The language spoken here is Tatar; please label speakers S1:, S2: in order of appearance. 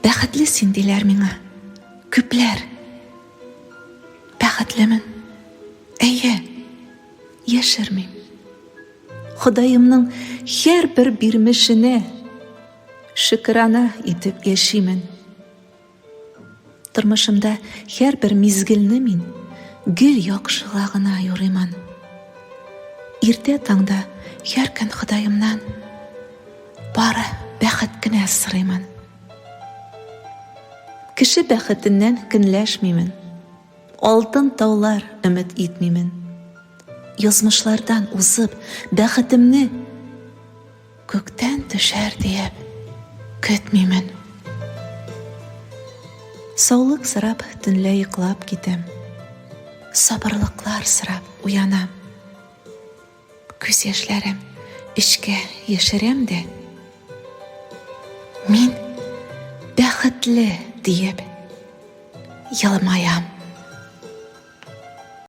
S1: Бәхетле син диләр миңа. Күпләр. Бәхетлемен. Әйе. Яшермим. Ходаемның һәрбер бирмешенә шөкерана итеп яшимен. Тормышымда һәрбер мизгелне мин гел яхшыга гына юрыймын. Иртә таңда һәр көн Ходаемнан бары бәхет кенә сорыймын. Кеше бәхетеннән көнләшмимен. Алтын таулар өмет итмимен. Язмышлардан узып, бәхетемне күктән төшәр диеп көтмимен. Саулык сорап төнлә йоклап китәм. Сабырлыклар сорап уянам. Күз яшьләрем эчкә яшерәм дә, мин бәхетле диеп елмаям.